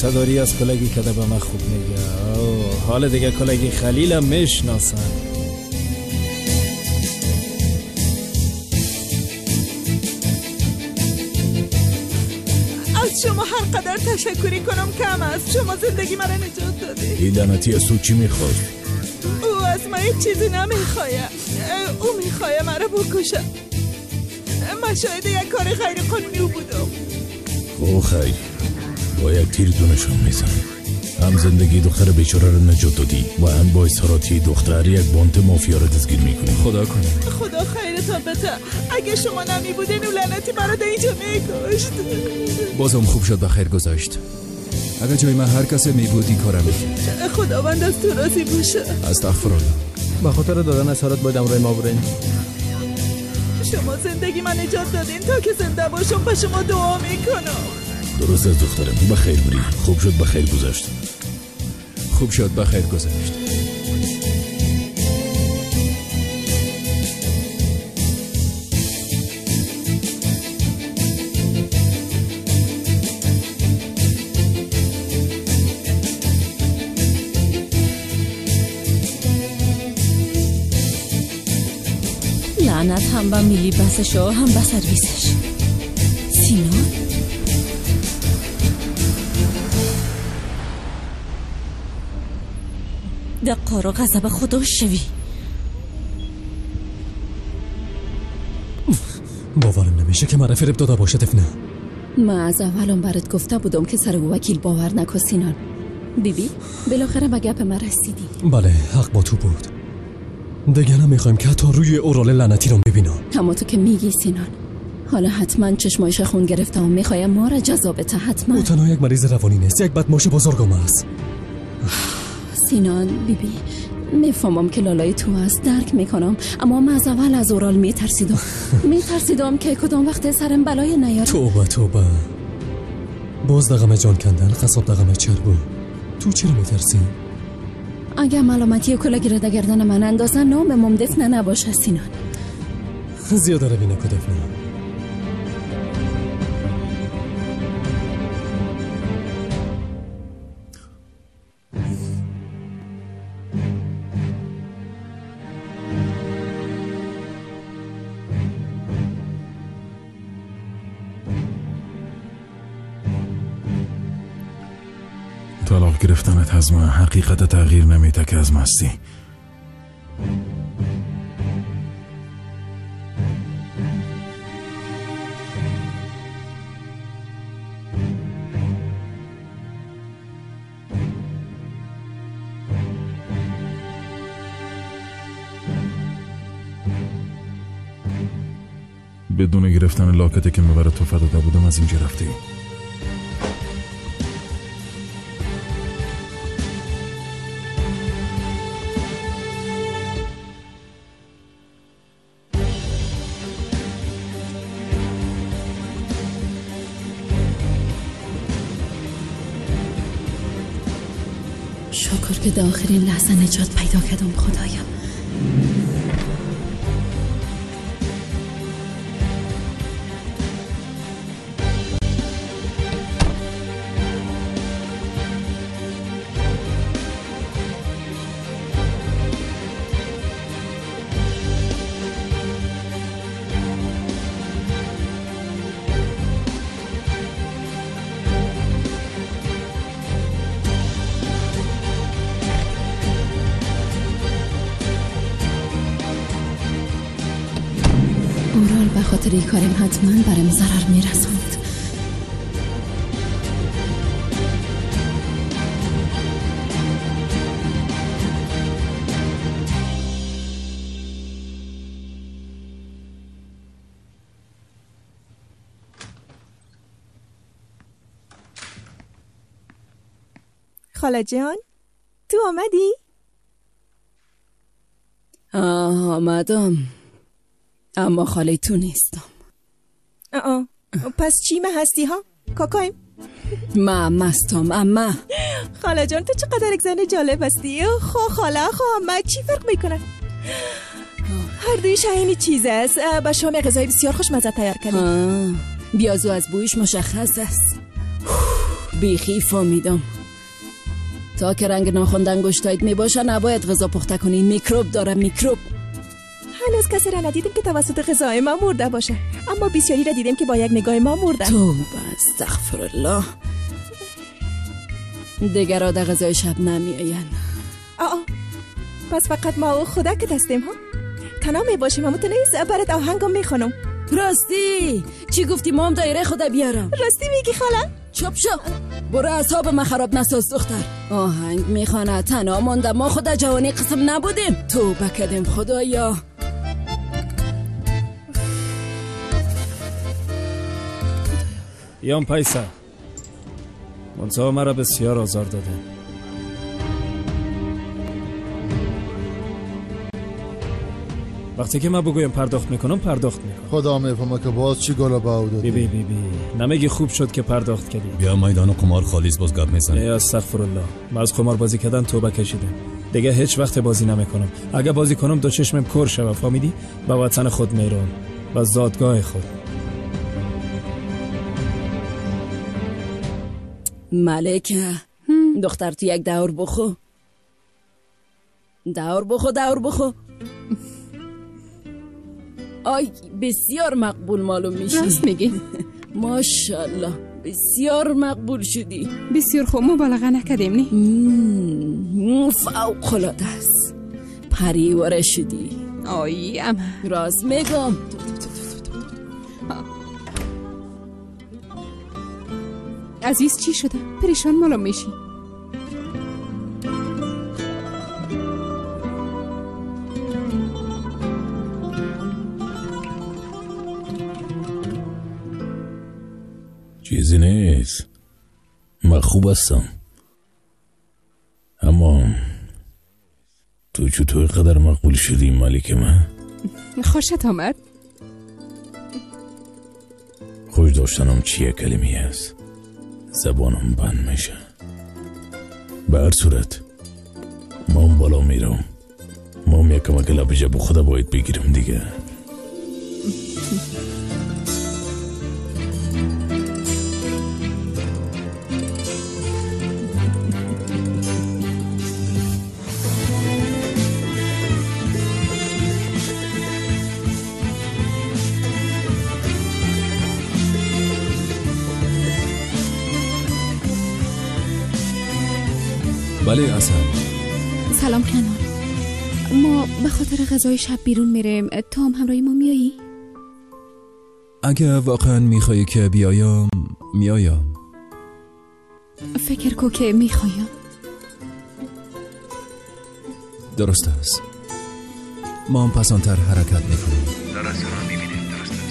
پیسه از کلگی کده به من خوب میگه. حال دیگه کلگی خلیلم میشناسن. از شما هر قدر تشکری کنم کم است. شما زندگی مرا نجات دادی. این لعنتی از تو چی میخواست؟ او از من هیچ چیزی نمیخواه. او میخواه مرا بکشه. من شاهد یک کار غیر قانونی او بودم. او خیر، با یک تیر دو نشان میزنم. هم زندگی دختر بیچاره رو نجات دادی و هم با اظهاراتی دختر یک بانت مافیا رو دستگیر میکنی. خدا کنه. خدا خیرتان بده. اگه شما نمی بودین او لعنتی مرا در اینجا میکشت. بازم خوب شد بخیر گذاشت. اگه جای من هر کسی می بود این کارم میکرد. خداوند از تو راضی باشه. استغفرالله. به خاطر دادن اظهارات باید امرای ما برین. شما زندگی من نجات دادین، تا که زنده باشم به شما دعا میکنم. درست از دخترم، بخیر بری. خوب شد بخیر گذشت. خوب شد بخیر گذشت. لعنت هم به میلی بسش و هم به سرویسش. سینان در قار و غضب خدا شوی. باورم نمیشه که مرا فریب داده باشه دفنه. من از اولم برات گفته بودم که سر وکیل باور نکن سینان. بیبی بالاخره به گپ من رسیدی. بله حق با تو بود. دیگه نمیخوایم که حتی روی اورال لعنتی رو ببینم. اما تو که میگی سینان، حالا حتما چشمایش خون گرفته و میخوایم ما را جذاب بته. حتما او تنها یک مریض روانی نیست، یک بدماش بزرگم است. سینان بیبی میفهمم که لالای تو است، درک میکنم، اما من از اول از اورال میترسیدم. میترسیدم که کدام وقت سرم بلای نیاره. توبه توبه، باز دغم جان کندن قصاب دغم چربو. تو چرا میترسی؟ اگه ملامتی کلاگی را در گردن من اندازن نام ممدفنه نباشه سینان. زیاده روی نکو دفنه. طلاق گرفتنت از من حقیقت تغییر نمیده که از مستی. بدون گرفتن لاکتی که من برات تو فدا بودم از اینجا رفتی. شکر که در آخرین لحظه نجات پیدا کردم خدایم. اورال به خاطر این کارم حتما برم ضرر میرساند. خاله جان تو آمدی؟ آه آمدم، اما خاله تو نیستم. آه پس چی مه هستی ها؟ کاکایم؟ ما مستم اما. خاله جان تو چقدر یک زن جالب هستی. خو خاله خو اما چی فرق میکنه؟ هر دوی شاهینی چیز است. به شام غذای بسیار خوشمزه تیار کردیم. بیازو از بویش مشخص است. بیخی فهمیدم. تا که رنگ ناخن انگشتایت میباشه نباید غذا پخته کنی. میکروب داره، میکروب. هنوز کسی را ندیدیم که توسط غذای ما مرده باشه، اما بسیاری را دیدیم که با یک نگاه ما مردن. توبه، استغفر الله. دیگر را در غذای شب نمیآیند. آه، پس فقط ما و خدا که هستیم ها؟ تنها می باشیم. همون تو نیست برات آهنگم میخونم. راستی چی گفتی؟ مام دایره خدا بیارم. راستی میگی خاله؟ چپ شو، برو اعصاب من خراب نساز دختر. آهنگ میخوانه، تنها مانده. ما خدا جوانی قسم نبودیم. توبه کردیم خدایا. یام پیسه منتها مرا بسیار آزار داده. وقتی که من بگویم پرداخت میکنم پرداخت میکنم. خدا میفهمه که باز چی گل به او دادی. بی بی بی نمیگی خوب شد که پرداخت کردی. بیا میدان قمار خالیس باز گپ میزنی. استغفر الله، من از قمار بازی کردن توبه کشیدم. دیگه هیچ وقت بازی نمیکنم. اگه بازی کنم دو چشمم کور شوه، فهمیدی؟ به وطن خود میرم، به زادگاه خود. ملکه دختر تو یک دور بخو، دور بخو، دور بخو. آی بسیار مقبول معلوم میشی. راست میگی. ماشاءالله بسیار مقبول شدی. بسیار خوب، مبالغه نکردیم نی؟ فوق العاده است، پریواره شدی. آی اما راست میگم. عزیز چی شده؟ پریشان معلوم میشی. چیزی نیست، من خوب هستم، اما تو چطور قدر مقبول شدی ملک من؟ خوشت آمد؟ خوش داشتنم چیه کلمی است، زبانم بند میشه. به هر صورت ما بالا میرم، ما یکم اگه لب جب خدا باید بگیرم دیگه. بله اصلا. سلام کنان، ما به خاطر غذای شب بیرون میریم، تو هم همراه ما میایی؟ اگه واقعا میخوایی که بیایم میایم. فکر کو که میخوایم. درست است، ما هم پسانتر حرکت میکنیم. درست را میبینیم. درست است.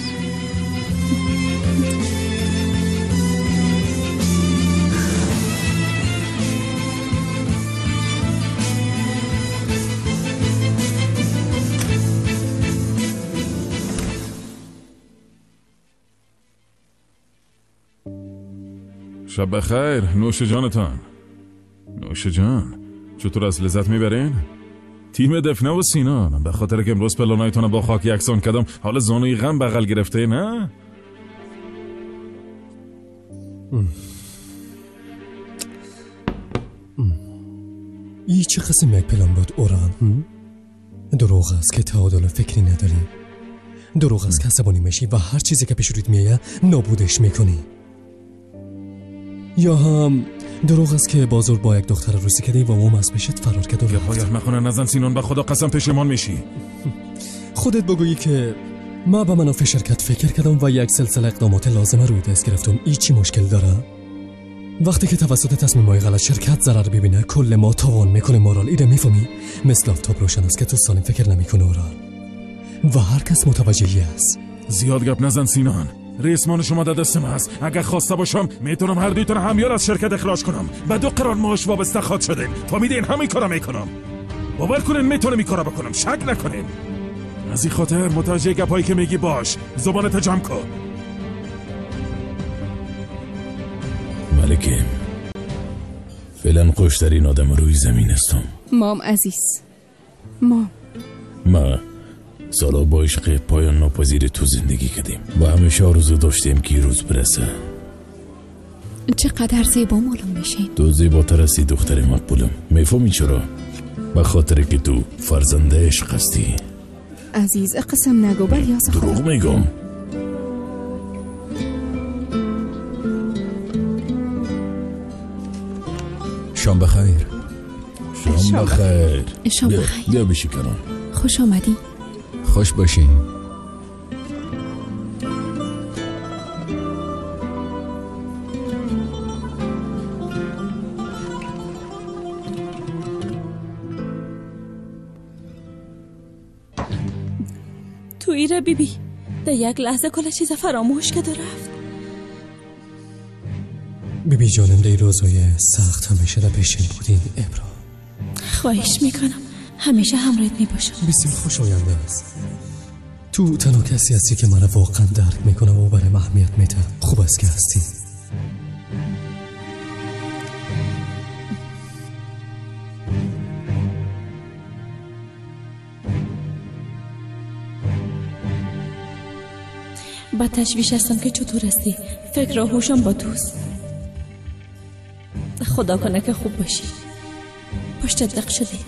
شب بخیر. نوش جانتان. نوش جان، چطور از لذت میبرین؟ تیم دفنه و سینان به خاطر که امروز پلانایتون با خاک یکسان کردم، حال زانوی غم بغل گرفته نه؟ ای چه قسم یک پلان بود اوران؟ دروغ است که تعادل فکری نداری، دروغ است که عصبانی میشی و هر چیزی که پیش رویت میایه نابودش میکنی، یا هم دروغ است که بازور با یک دختر روسی کردی و او از پیشت فرار کرد و رفت. پایه مخونه نزن سینان، به خدا قسم پشیمان میشی. خودت بگویی که ما به منافع شرکت فکر کردم و یک سلسله اقدامات لازمه روی دست گرفتم. ای چی مشکل داره؟ وقتی که توسط تصمیم‌های غلط شرکت ضرر ببینه کل ما تاوان میکنه. مورال ایده میفهمی؟ مثل آفتاب روشن است که تو سالم فکر نمیکنه اورال، و هر کس متوجهی است. زیاد گپ نزن سینان، ریسمان شما در دست من است. اگر خواسته باشم میتونم هر دویتون همیار از شرکت اخراج کنم. به 2 قران معاش وابسته خواد شدین. فهمیدین؟ همین کارا میکنم. باور کنین میتونم این کارا بکنم، شک نکنین. از این خاطر متوجه گپایی که میگی باش، زبانت جمع کن. ملکه، فعلا خوشترین آدم روی زمین هستم. مام عزیز، مام. ما سالا با عشق پایان ناپذیر تو زندگی کردیم و همیشه آرزو داشتیم که روز برسه. چقدر زیبا معلوم میشین. تو زیباتر هستی دختر مقبولم. میفهمی چرا؟ به خاطر که تو فرزند عشق هستی. عزیز قسم نگو بل یاز دروغ میگم. شام بخیر. شام بخیر. شام بخیر. بیا بشی کنار. خوش آمدی. خوش باشی. تو ایره بیبی در یک لحظه کل چیز فراموش کرد و رفت. بیبی جانم در روزهای سخت همیشه در پیشم بودین ابرا. خواهش میکنم همیشه همراهت میباشم. بسیار خوش آینده است. تو تنها کسی هستی که من واقعا درک میکنه و برای اهمیت میده. خوب است که هستی. با تشویش هستم که چطور هستی. فکر و هوشم با توست. خدا کنه که خوب باشی. پشتت دق شدی.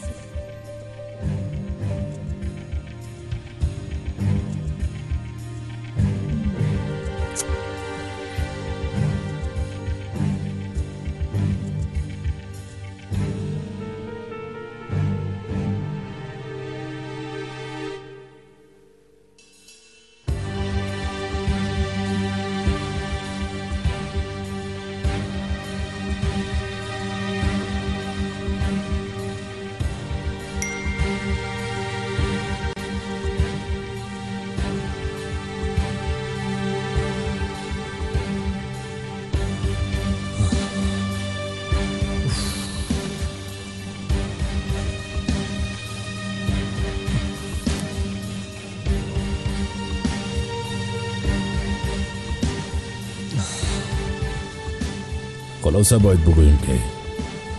خلاصه باید بگوییم که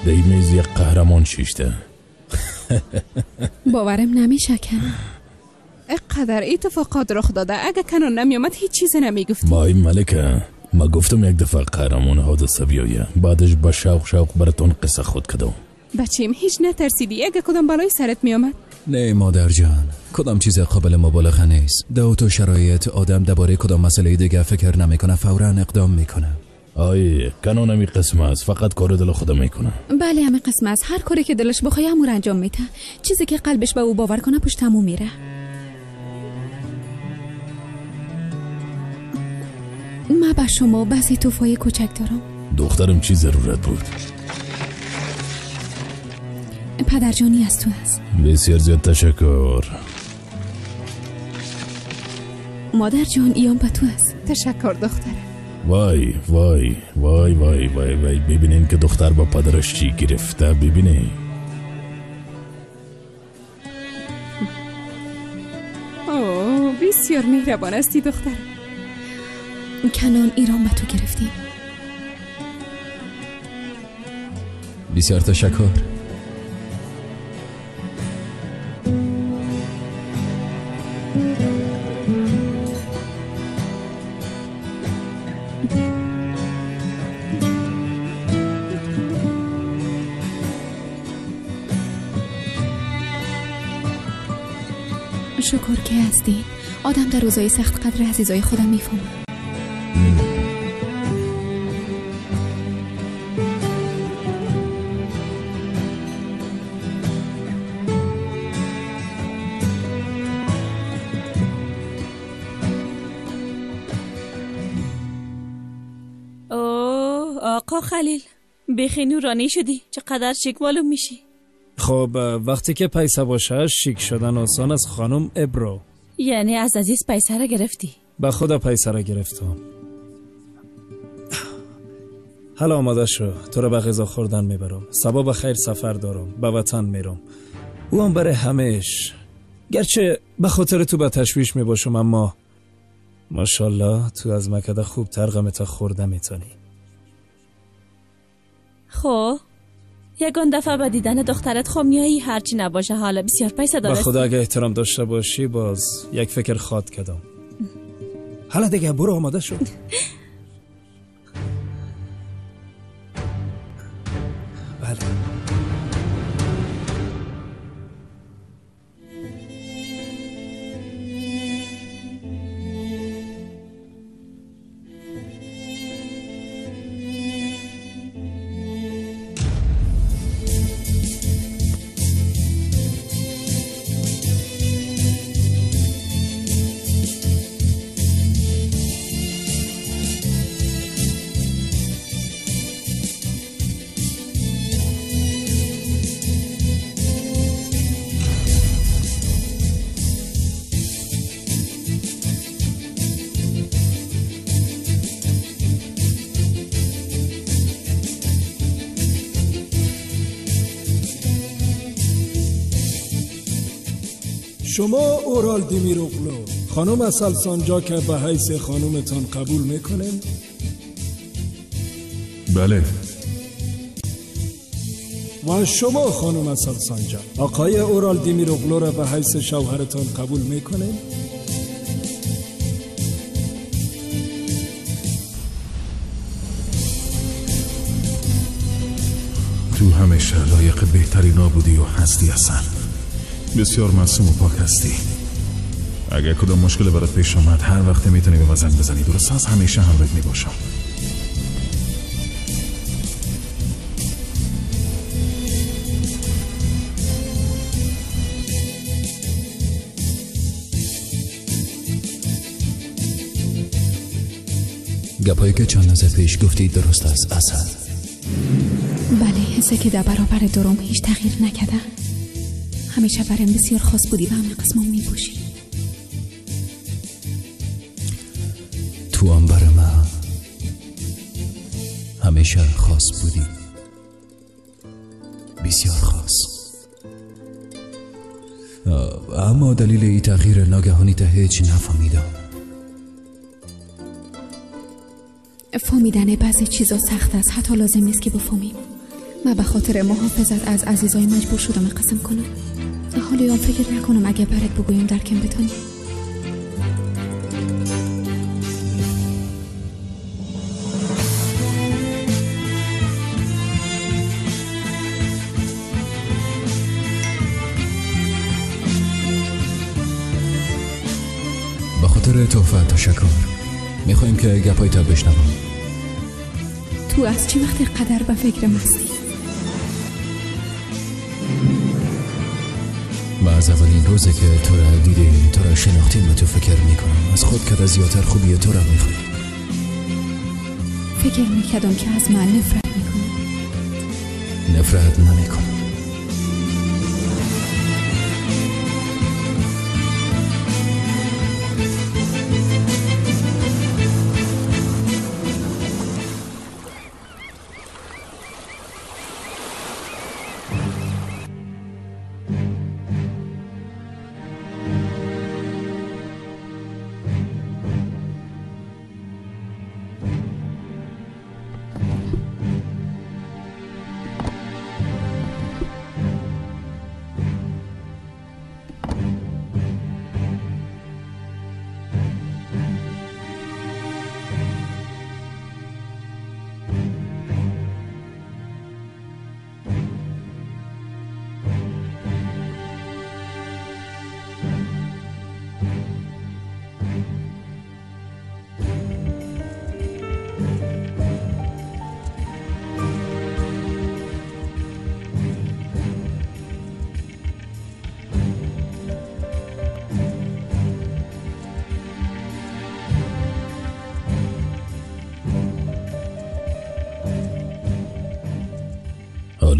در این میز یک قهرمان شیشته. باورم نمیشه کنان. اقدر اتفاقات رخ داده. اگه کنان نمیامد هیچ چیز نمیگفتی. ما این ملکه ما گفتم یک دفعه قهرمان حادثه بیایه، بعدش با شوق شوق براتون قصه خود کدم. بچیم هیچ نترسیدی اگه کدام بالای سرت میامد؟ نه مادر جان، کدام چیز قابل مبالغه نیست. دو تو شرایط آدم درباره کدام مسئله دیگه فکر نمیکنه، فورا اقدام میکنه. آی کنون همی قسم است، فقط کار دل خودم میکنه. بله همی قسم است، هر کاری که دلش بخواد همون انجام میده. چیزی که قلبش به او باور کنه پشت همون میره. من به شما بعضی توفای کوچک دارم. دخترم چی ضرورت بود؟ پدرجانی از تو است. بسیار زیاد تشکر. مادر جان ایام به تو است. تشکر دخترم. وای وای وای وای وای وای، ببینین که دختر با پدرش چی گرفته. ببینین. اوه بسیار مهربان هستی دختر. کنان ایران به تو گرفتیم. بسیار تشکر. شکر که هستین. آدم در روزای سخت قدر عزیزای خودم میفهمم. اوه آقا خلیل، بیخی نورانی شدی، چقدر شیک معلوم میشی. خب وقتی که پیسه باشه شیک شدن آسان از خانم ابرو. یعنی از عزیز پیسه را گرفتی؟ به خدا پیسه را گرفتم. حالا آماده شو، تو را به غذا خوردن میبرم. صبا به خیر سفر دارم، به وطن میرم. او هم برای همیش. گرچه به خاطر تو به تشویش میباشم، اما ماشاءالله تو از مکده خوب تر غمت خورده میتونی. خب یگان دفعه به دیدن دخترت خو میایی، هرچی نباشه حالا بسیار پیسه دارستی. به خدا اگه احترام داشته باشی باز یک فکر خواد کردم. حالا دیگه برو آماده شد. شما اورال دیمیروغلو خانم عسل سانجاک که به حیث خانومتان قبول میکنین؟ بله. و شما خانم عسل سانجاک آقای اورال دیمیروغلو را به حیث شوهرتان قبول میکنین؟ تو همیشه لایق بهترین بودی و هستی عسل. بسیار معصوم و پاک هستی. اگر کدام مشکل برات پیش آمد هر وقت میتونی به من زنگ بزنی. درست از همیشه همراهت میباشم. گپایی که چند لحظه پیش گفتی درست است عسل؟ بله، حسه که در برابر درم هیچ تغییر نکرده. همیشه برم بسیار خاص بودی و همه قسمم میپوشی. تو هم بر من همیشه خاص بودی، بسیار خاص. اما دلیل ای تغییر ناگهانی تا هیچ نفهمیدم. فهمیدن بعضی چیزا سخت است، حتی لازم نیست که بفهمیم. من به خاطر محافظت از عزیزای مجبور شدم قسم کنم. حالا فکر نکنم اگه برات بگویم درکم بتونی. به خاطر تحفه تشکر. میخوایم که گپای تا بشنوم. تو از چه وقت قدر به فکرم هستی؟ و از اولین روزی که تو را دیدیم، تو را شناختیم و تو فکر میکنم از خود که زیادتر خوبی تو را میخوای. فکر میکردم که از من نفرت میکنی. نفرت نمیکنم.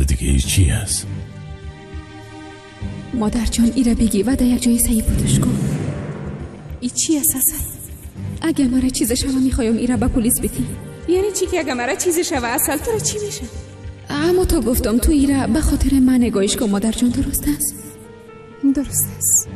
دیگه چی هست؟ مادر جان ایره بگی و در یک جای صحیح پوتش کن. ای چی هست اصلا؟ اگه مرا چیز شوه میخوایم ایره به پلیس بدی. یعنی چی که اگه مرا چیز شوه اصل تو را چی میشه؟ اما تو گفتم تو ایره به خاطر من نگاهش کن مادر جان. درست است؟ درست است.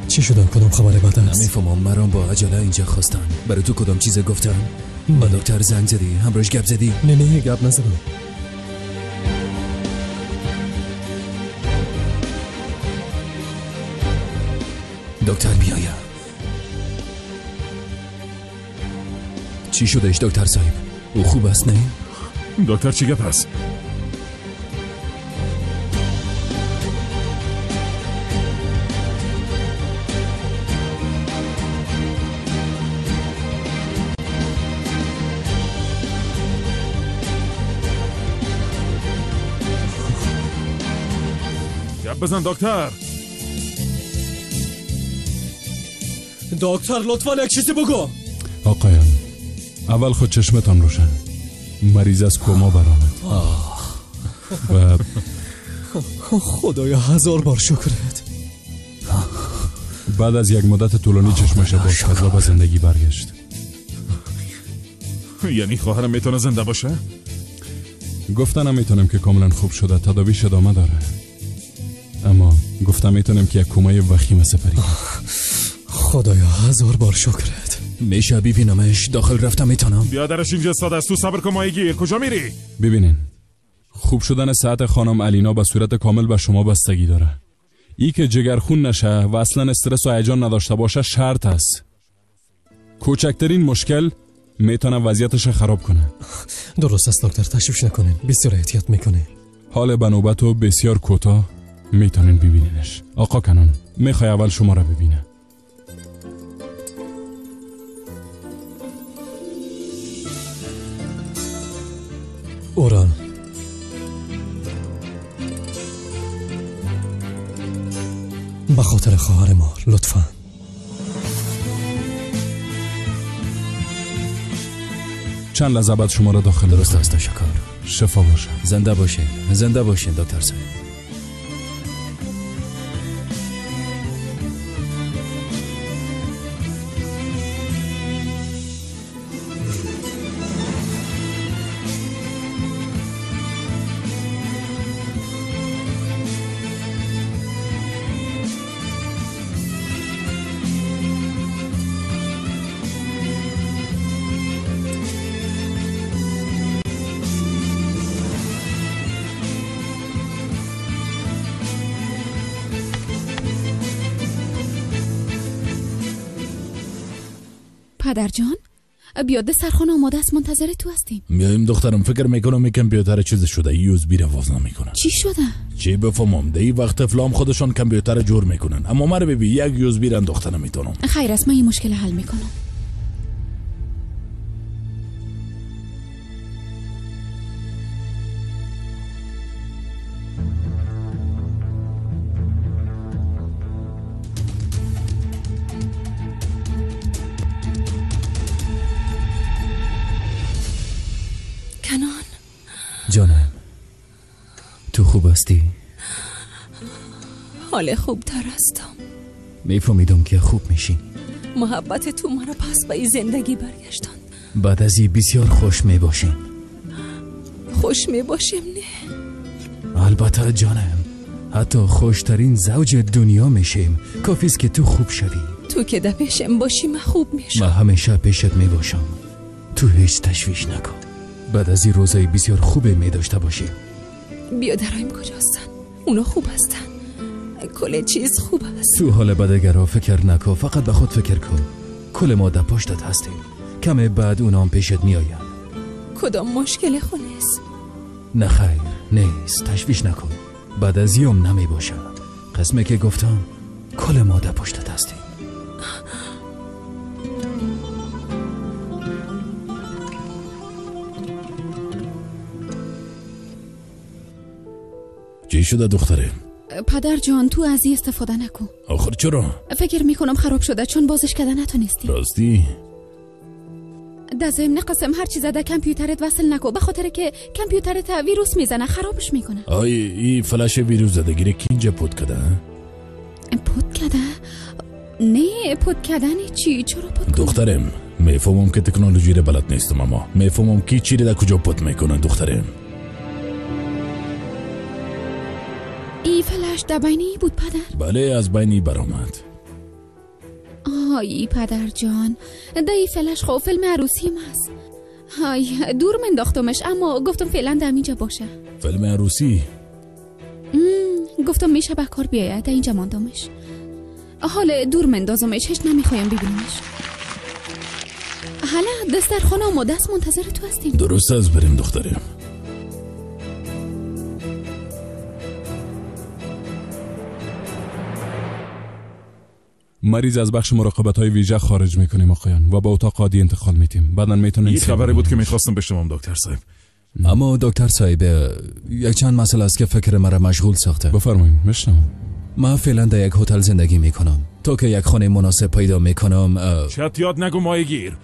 چی شده؟ کدام خبر بد است؟ نمیفهمم. مرام با عجله اینجا خواستن. برای تو کدام چیز گفتن؟ با دکتر زنگ زدی؟ همراهش گپ زدی؟ نه نه گپ نزدم. دکتر بیاید. چی شده دکتر صاحب؟ او خوب است نه؟ دکتر چی گپ است؟ گپ بزن دکتر. دکتر لطفا یک چیزی بگو. آقایان، اول خود چشمتان روشن. مریض از کما برآمد و خدایا هزار بار شکرت. بعد از یک مدت طولانی چشمش باز کرد و به زندگی برگشت. یعنی خواهرم میتونه زنده باشه؟ گفتنم میتونم که کاملا خوب شده، تداویش ادامه داره، اما گفتم میتونم که یک کمای وخیم سپری کرد. خدایا هزار بار شکرت. میشه ببینمش؟ داخل رفتم میتونم؟ بیادرش اینجا استاد است، تو صبر کن ماهی گیر. کجا میری؟ ببینین، خوب شدن صحت خانم علینا به صورت کامل به شما بستگی داره. ای که جگرخون نشه و اصلا استرس و هیجان نداشته باشه شرط است. کوچکترین مشکل میتونه وضعیتش خراب کنه. درست است دکتر، تشویش نکنین، بسیار احتیاط میکنه. حال به نوبت و بسیار کوتاه میتونین ببینینش. آقا کنان میخوای اول شما را ببینه. اورال، به خاطر خواهر ما لطفا. چند لحظه بعد شما را داخل. درست است، تشکر. شفا باشه. زنده باشین، زنده باشین دکتر صاحب. پدر جان، بیا دسترخوان آماده است، منتظر تو هستیم. میایم دخترم. فکر میکنم یکم کامپیوتر چیز شده، USB را باز نمیکنه. چی شده؟ چی بفهمم؟ دی وقت فلام خودشان کامپیوتر جور میکنن، اما مرا ببین یک USB را انداخته نمیتونم. خیر است، من این مشکل حل میکنم. جانم، تو خوب هستی؟ حال خوبتر هستم. میفهمیدم که خوب میشی. محبت تو مرا پس به این زندگی برگشتان. بعد از این بسیار خوش میباشیم. خوش میباشیم نه؟ البته جانم، حتی خوشترین زوج دنیا میشیم. کافی است که تو خوب شوی. تو که در پیشم باشی من خوب میشم. من همیشه پیشت میباشم، تو هیچ تشویش نکن. بعد از این روزای بسیار خوبه می داشته باشیم. بیادرایم کجاستن؟ اونا خوب هستن، کل چیز خوب است. تو حال بدگرا فکر نکن، فقط به خود فکر کن. کل ما در پشتت هستیم، کم بعد اونا هم پیشت میآیند. کدام مشکل خونه است؟ نه خیر نیست، تشویش نکن. بعد از یوم نمی باشه. قسمه که گفتم، کل ما در پشتت هستیم. چی شده دختره؟ پدر جان، تو از این استفاده نکن. آخر چرا؟ فکر میکنم خراب شده، چون بازش کردن نتونستی. راستی؟ در ضمن قسم هر چیز در کامپیوترت وصل نکن، به خاطر که کامپیوترت ویروس میزنه، خرابش میکنه. آی این فلش ویروس زدگیره کی اینجا پود کرده؟ پود کرده؟ نه پود کردن چی؟ چرا پود کنه؟ دخترم میفهمم که تکنولوژی رو بلد نیستم، اما میفهمم کی چی رو در کجا پود میکنه. دخترم ای فلش در بینی بود پدر؟ بله از بینی برآمد. آی پدر جان، در ای فلش خب فیلم عروسی ماست. آی دور من انداختمش، اما گفتم فعلا در اینجا باشه. فیلم عروسی؟ گفتم میشه به کار بیاید، در اینجا ماندمش. حال دور مندازمش، هیچ نمیخوایم ببینیمش. حالا دسترخوان آماده است، منتظر تو هستیم. درست است، بریم دختریم. مریض از بخش مراقبت های ویژه خارج میکنیم آقایان و به اتاق عادی انتقال میتیم. بعدا میتونین. این خبری بود که میخواستم بشنوم دکتر صاحب. اما دکتر صاحب یک چند مسئله است که فکر مرا مشغول ساخته. بفرمایید میشنوم. من فعلا در یک هتل زندگی میکنم تا که یک خانه مناسب پیدا میکنم. چت یاد نگو مایگیر.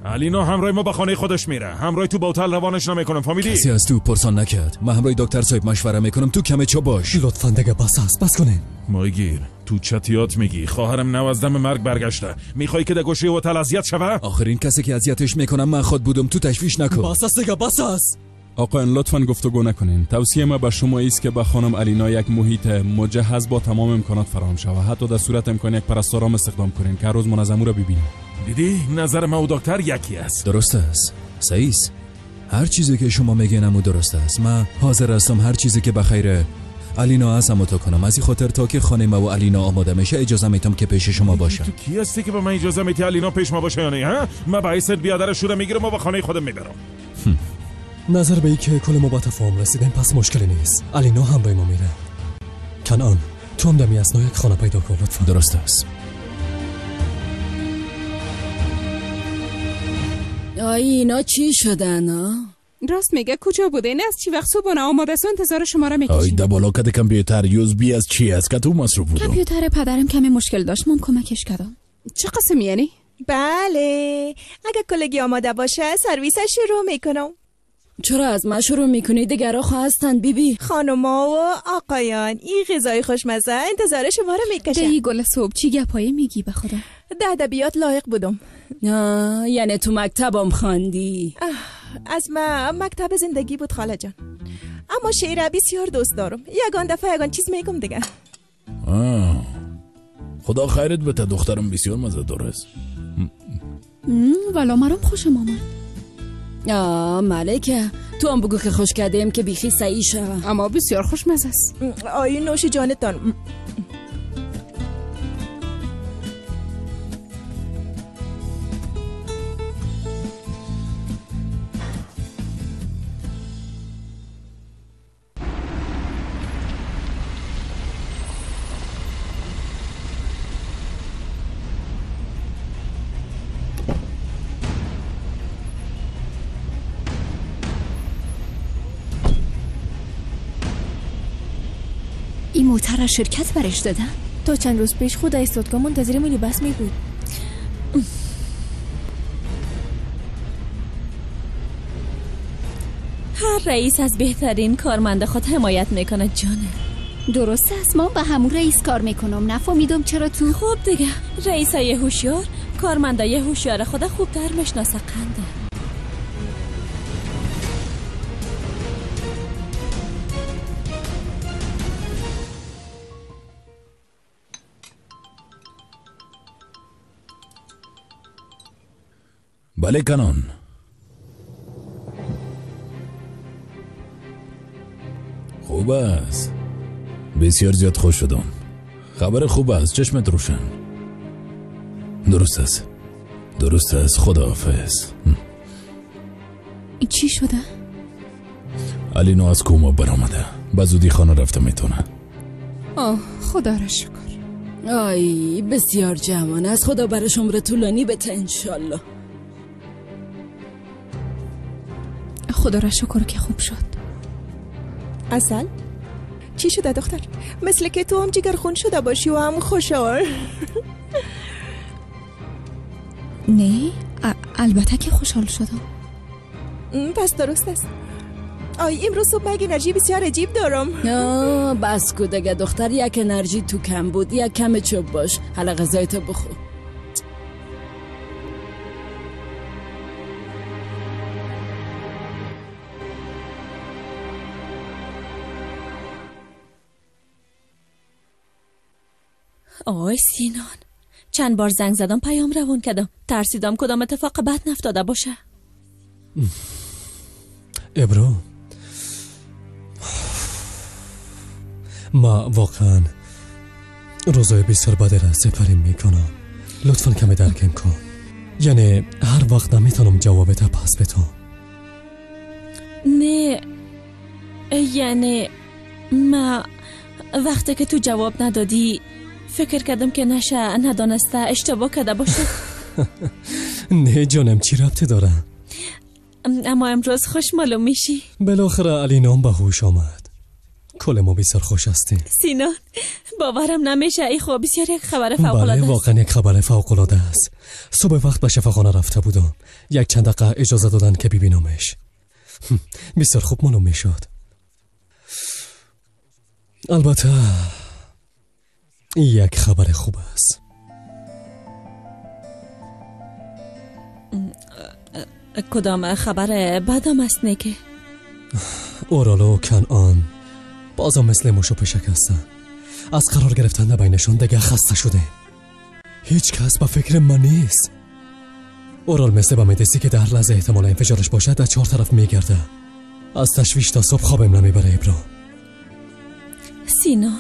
علینا همراه ما به خانه خودش میره، همراه تو به هتل روانش نمیکنم، فهمیدی؟ کسی از تو پرسان نکرد. من همراه دکتر صاحب مشوره میکنم، تو کمه چا باش. لطفا دیگه بس است، بس کنین. مایگیر تو چتیات میگی خواهرم نو از دم مرگ برگشته، میخوای که در گوشه هتل اذیت شوه؟ آخرین کسی که اذیتش میکنم من خود بودم، تو تشویش نکن. بس است دیگه، بس است. آقایان لطفا گفتگو نکنین. توصیه ما به شما است که به خانم علینا یک محیط مجهز با تمام امکانات فراهم شود، حتی در صورت امکان یک پرستارام استخدام کنین که هر روز منظم او را ببینیم. دیدی نظر ما و دکتر یکی است. درست است، صحیح است. هر چیزی که شما میگین امو درست است. من حاضر هستم هر چیزی که بخیر علینا از امو تو کنم. از این خاطر تا که خانه ما و علینا آماده میشه اجازه میتم که پیش شما باشم. تو کی هستی که به من اجازه میتی علینا پیش ما باشه یا نه؟ ها؟ من به حیث بیادرش رو میگیرم و به خانه خودم میبرم. نظر به ای که کل ما با تفاهم رسیدیم پس مشکلی نیست. علینا همراه ما میره. کنعان تو هم دمی اثنا یک خانه پیدا کن لطفا. درست است. آی اینا چی شدن ها؟ راست میگه، کجا بوده؟ این از چی وقت صبحانه آماده است و انتظار شما را میکشیم. آی ده بالا کد کامپیوتر یوز بی از چی است که تو مصروف بودم. کامپیوتر پدرم کمی مشکل داشت، من کمکش کردم. چه قسم یعنی؟ بله اگه کلگی آماده باشه سرویس شروع میکنم. چرا از من شروع میکنی؟ دیگرها خواستن بیبی. خانوما و آقایان این غذای خوشمزه انتظار شما رو میکشه. ای گل صبح چی گپایی میگی به خدا؟ ده ادبیات لایق بودم. یعنی تو مکتبم خواندی؟ از ما مکتب زندگی بود خاله جان، اما شعر بسیار دوست دارم. یگان دفعه یگان چیز میگم دیگه. خدا خیرت بده دخترم، بسیار مزه داره. والا مرام خوشم آمد. ملکه تو هم بگو که خوش کردیم که بیخی سعی شوه. اما بسیار خوشمزه است. آی نوش جانتان. موتر شرکت برش دادن؟ تا چند روز پیش خود ایستادگاه منتظر مینی بس می بود. هر رئیس از بهترین کارمند خود حمایت میکنه جانه. درست است، ما به همون رئیس کار میکنم. نفهمیدم چرا تو. خب دیگه رئیسای هوشیار کارمندای هوشیار خود خوبتر میشناسه. قنده بله کنان. خوب است، بسیار زیاد خوش شدم. خبر خوب است، چشمت روشن. درست است، درست است. خداحافظ. چی شده؟ علینا از کوما برآمده، به زودی خانه رفته میتونه. آه خدا را شکر. آی بسیار جوان است، خدا برش عمر طولانی بده انشالله. خدا را شکر که خوب شد. عسل چی شده دختر؟ مثل که تو هم جگر خون شده باشی و هم خوشحال. نه البته که خوشحال شدم. پس درست است. آی امروز صبح من انرژی بسیار عجیب دارم. بس کو دیگه دختر، یک انرژی تو کم بود، یک کم چوب باش. حالا غذای تو بخور. آی سینان چند بار زنگ زدم، پیام روان کردم، ترسیدم کدام اتفاق بد نفتاده باشه. ابرو ما واقعا روزای بسیار بدی را سپری میکنم. لطفا کمی درکم کن. یعنی هر وقت نمیتونم جوابت پس بدم. نه یعنی ما وقتی که تو جواب ندادی فکر کردم که نشه ندانسته اشتباه کرده باشه. نه جانم چی ربطی داره؟ اما امروز خوش معلوم میشی. بالاخره علی به هوش آمد. کل ما بسیار خوش هستیم. سینان باورم نمیشه، ای خب بسیار یک خبر فوق العاده. بله واقعا یک خبر فوق العاده است. صبح وقت به شفاخانه رفته بودم، یک چند دقیقه اجازه دادن که ببینمش. بسیار خوب معلوم میشد. البته یک خبر خوب است. کدام خبر بدم است؟ نیکه اورالو کنعان بازم مثل موش و پشک هستن. از قرار گرفتن در بینشون دیگه خسته شده. هیچ کس به فکر من نیست. اورال مثل به مدسی که در لحظه احتمال انفجارش باشد در چهار طرف میگرده. از تشویش تا صبح خوابم نمیبره. ابرا سینان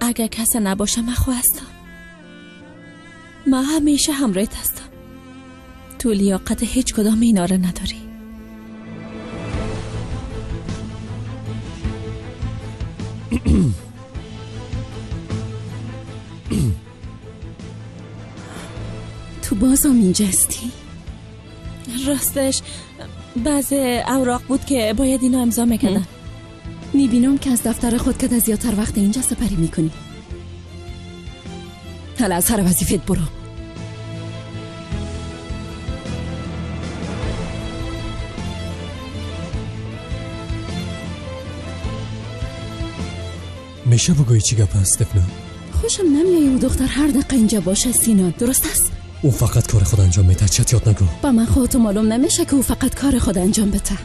اگه کسی نباشه من خو هستم. من همیشه همراهت هستم. تو لیاقت هیچ کدام اینا رو نداری. تو بازم اینجا هستی؟ راستش بعض اوراق بود که باید اینو امضا میکردم. میبینم که از دفتر خود که زیادتر وقت اینجا سپری میکنی. حالا از هر وظیفت برو. میشه بگویی چی گپ است دفنه؟ خوشم نمیایه او دختر هر دقیقه اینجا باشه سینا، درست است؟ او فقط کار خود انجام میده، چت یاد نگو. با من خودتو معلوم نمیشه که او فقط کار خود انجام بده.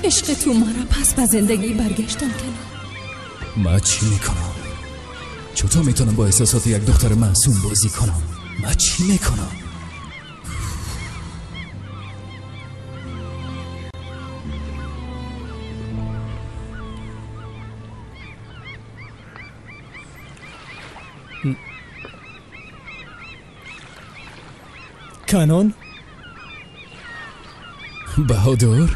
عشق تو مرا پس به زندگی برگشتم کنم. من چی میکنم؟ چطور میتونم با احساسات یک دختر معصوم بازی کنم؟ من چی میکنم؟ کنان؟ بهادر؟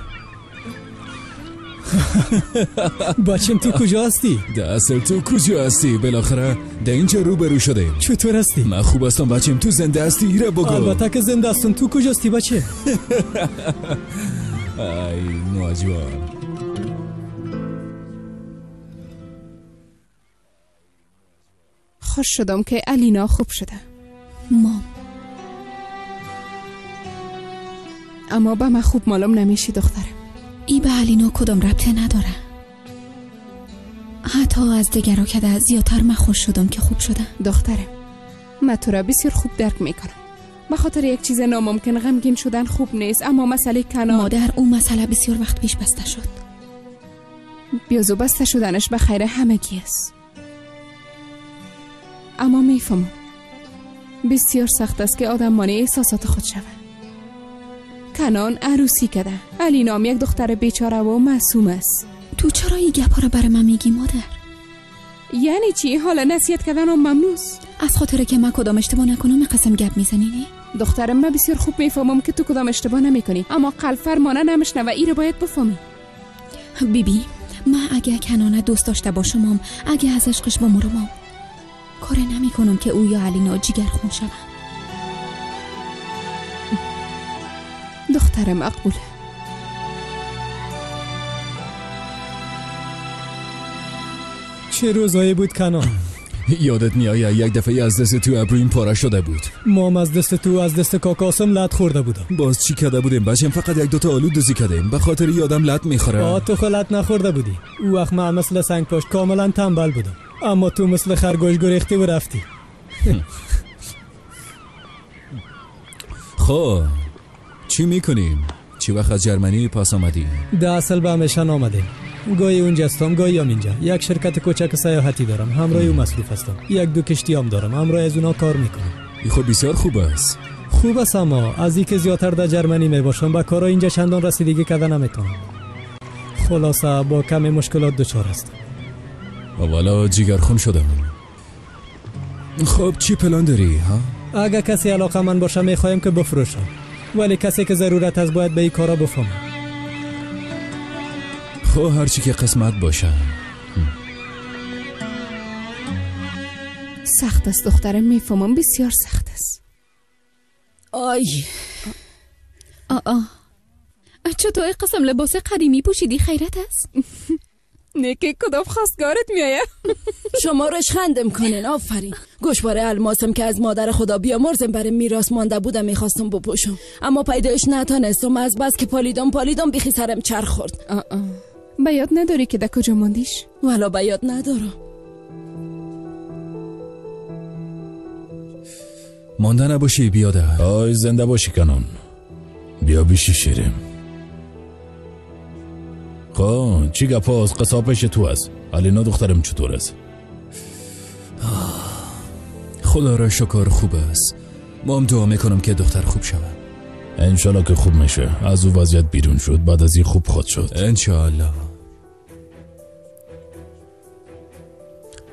بچم تو کجا هستی؟ در اصل تو کجا هستی؟ بالاخره در اینجا روبرو شدیم. چطور هستی؟ من خوب هستم بچم، تو زنده هستی؟ ایره بگو. البته که زنده هستم، تو کجا هستی بچه؟ ای نوجوان. خوش شدم که علینا خوب شده. مام اما به من خوب معلوم نمیشی دخترم. ای به علینا کدام ربطه نداره. حتی از دیگرا که زیادتر من خوش شدم که خوب شدم. دخترم من تو را بسیار خوب درک میکنم. به خاطر یک چیز ناممکن غمگین شدن خوب نیست، اما مسئله کنار مادر اون مسئله بسیار وقت پیش بسته شد. بیازو بسته شدنش به خیر همگی است. اما میفهمم بسیار سخت است که آدم مانع احساسات خود شود. کنان عروسی کرده، علی نام یک دختر بیچاره و معصوم است. تو چرا این گپا را برای من میگی مادر؟ یعنی چی؟ حالا نصیحت کردن ممنوع است. از خاطر که من کدام اشتباه نکنم قسم گپ میزنی نه؟ دخترم من بسیار خوب میفهمم که تو کدام اشتباه نمیکنی، اما قلب فرمانه نمیشنوه، ای رو باید بفهمی. بیبی من اگه کنانه دوست داشته باشم، اگه از عشقش بمرم، کار نمیکنم که او یا علینا جیگر خون شوم. دخترم مقبوله. چه روزایی بود کنان. یادت میآید یک دفعه از دست تو ابرویم پاره شده بود. مام از دست تو از دست کاکاسم لط خورده بودم. باز چی کرده بودیم بچم؟ فقط یک دوتا آلو دوزی کردیم. به خاطر یادم لط میخوره. آ تو خلط نخورده بودی. او وقت من مثل سنگ پشت کاملا تنبل بودم، اما تو مثل خرگوش گریختی و رفتی. خب چی میکنیم؟ چی وقت از جرمنی پاس آمدی؟ ده اصل به همیشن آمدیم. گاهی اونجا هستم گاهی هم اینجا. یک شرکت کوچک سیاحتی دارم، همراه او مصروف هستم. یک دو کشتی هم دارم، همراه از اونا کار میکنم. این خب بسیار خوب است. خوب است، اما از اینکه زیادتر در جرمنی میباشم به کارا اینجا چندان رسیدگی کرده نمیتونم. خلاصه با کم مشکلات دچار هستم. والا جیگرخون شدم. خب چی پلان داری ها؟ اگه کسی علاقه من باشه میخوایم که بفروشم، ولی کسی که ضرورت است باید به این کارا بفهمه. خب هرچی که قسمت باشه. سخت است دخترم، میفهمم بسیار سخت است. آی آه چطور قسم لباس قدیمی پوشیدی؟ خیرت است؟ نه که کدام خواستگارت میآید. شما رش خندم کنین. آفرین. گوشواره الماسم که از مادر خدا بیامرزم برای میراث مانده بودم میخواستم بپوشم، اما پیدایش نتانستم. از بس که پالیدم بیخی سرم چرخ خورد. به یاد نداری که در کجا ماندیش؟ والا به یاد ندارم. مانده نباشی بیادر. آی زنده باشی کنون. بیا بیشی شیریم. خب چی گپا از قصاب پیش تو است؟ علینا دخترم چطور است؟ خدا را شکر خوب است. ما هم دعا میکنم که دختر خوب شود. انشالله که خوب میشه. از او وضعیت بیرون شد، بعد از این خوب خود شد انشالله.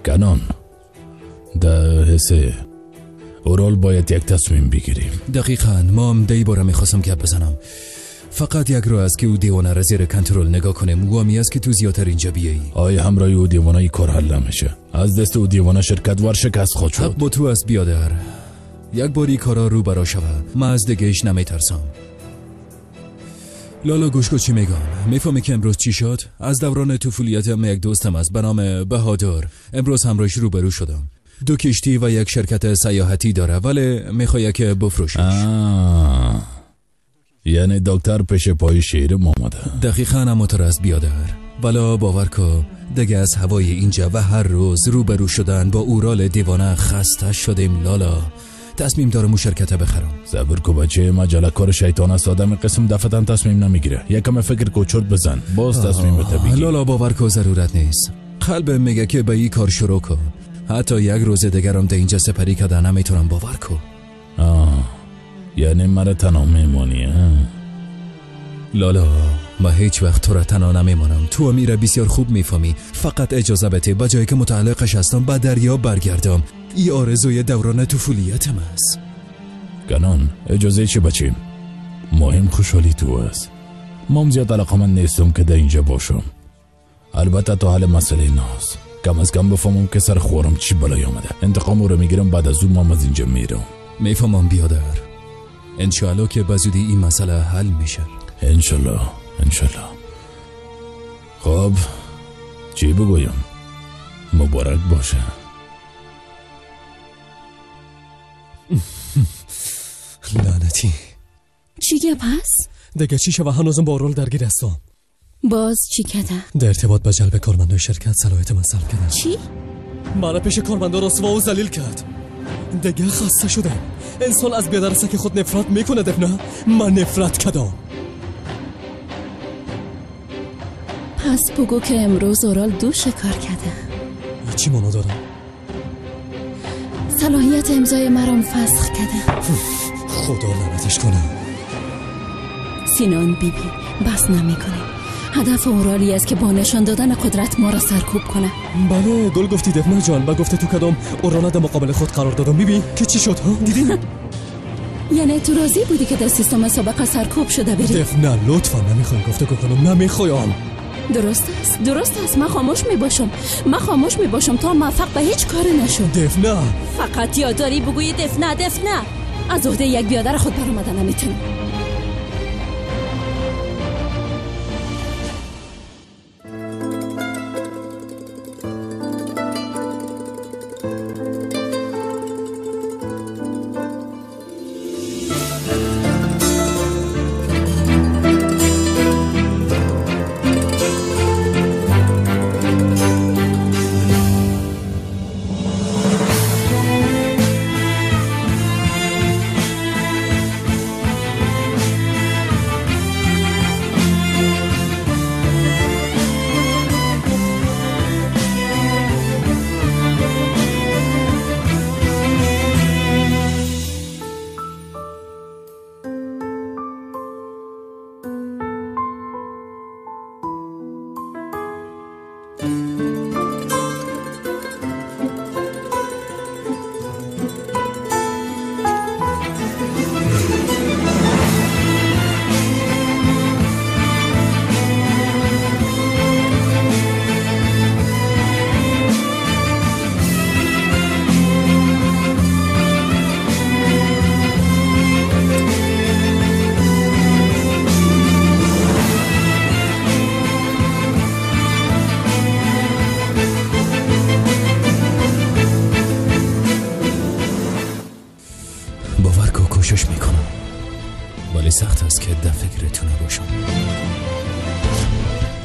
کنان در حسه اورال باید یک تصمیم بگیریم. دقیقاً ما هم دی باره میخواستم گپ بزنم. فقط یک رو است که او دیوانه را زیر کنترل نگاه کنیم. او همی است که تو زیادتر اینجا بیایی. آیا همراه او دیوانه ای کار حل نمیشه. از دست او دیوانه شرکت ورشکست خود شد. حق با تو است بیادر. یک بار این کارا رو برا شوه. من از دیگهش نمیترسم. لالا گوش کن چی میگم. میفهمی که امروز چی شد؟ از دوران طفولیتم یک دوستم است به نام بهادر. امروز همراهش روبرو شدم. 2 کشتی و یک شرکت سیاحتی داره، ولی میخواد که بفروشش. یعنی دکتر پیش پای شیرم آمده. دقیقاً همونطور است بیادر. ولی باور کو دیگه از هوای اینجا و هر روز روبرو شدن با اورال دیوانه خسته شدیم لالا. تصمیم دارم اون شرکت بخرم. صبر کو بچه، مجله کار شیطان است. آدم قسم دفتن تصمیم نمیگیره. یکم فکر کو، چرت بزن باز تصمیم بگیر. لالا باور کو ضرورت نیست. قلبم میگه که به این کار شروع کن. حتی یک روز دیگرم در اینجا سپری کردن نمیتونم. باور کو. یعنی مرا تنها میمانی؟ لالا ما هیچ وقت تو را تنها نمیمانم. تو میره بسیار خوب میفهمی. فقط اجازه بده به جایی که متعلقش هستم به دریا برگردم. ای آرزوی دوران طفولیتم است. کنان اجازه چی بچیم؟ مهم خوشحالی تو است. مام زیاد علاقه‌مند نیستم که در اینجا باشم. البته تا حل مسئله ناز کم از کم بفهمم که سر خورم چی بلای آمده. انتقام رو میگیرم، بعد از اون مام از اینجا میرم. میفهمم بیادر. انشالله که به زودی این مسئله حل میشه. انشالله انشالله. خب چی بگویم؟ مبارک باشه. لعنتی. چی گپ هست؟ دیگه چی شوه؟ هنوزم با اورال درگیر هستم. باز چی کده؟ در ارتباط با جلب کارمندای شرکت صلاحیت من سلب کردن. چی؟ من پیش کارمندا رسوا و ذلیل کرد. دیگه خسته شدم. انسان از بیادرسک خود نفرت میکنه دفنه. من نفرت کردم. پس بگو که امروز اورال دو شکار کرده. چی مانا دارم؟ صلاحیت امضای مرام فسخ کرده. خدا لعنتش کنه. سینان بیبی بس نمیکنه. هدف اورالی است که با نشان دادن قدرت ما را سرکوب کنه. بله گل گفتی دفنه جان. با گفته تو کدام اورال در مقابل خود قرار دادم. بیبی که چی شد ها؟ دیدی؟ یعنی تو راضی بودی که در سیستم سابقه سرکوب شده بری؟ دفنه لطفا نمیخوایم گفتگو کنم. نمیخوایم. درست است درست است. من خاموش میباشم. من خاموش میباشم تا موفق به هیچ کاری نشم. دفنه فقط یاد داری بگویی دفنه دفنه. از عهده یک بیادر خود برآمدن نمیتونی.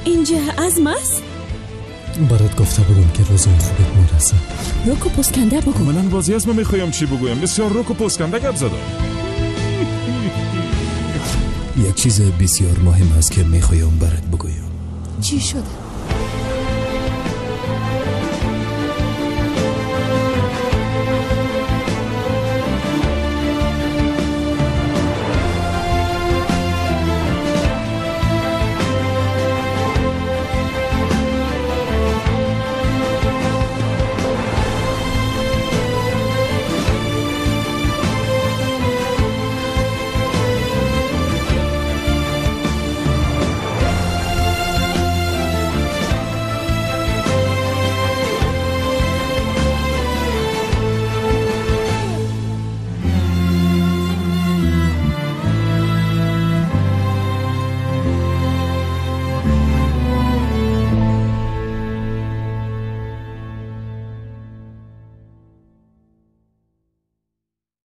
اینجا از ماست؟ برات گفته بودم که روزای خوبت میرسه. رک و پوستکنده بگو. من بازی از من میخوایم چی بگویم؟ بسیار رک و پوستکنده گپ زدم. یک چیز بسیار مهم است که میخوایم برات بگویم. چی شده؟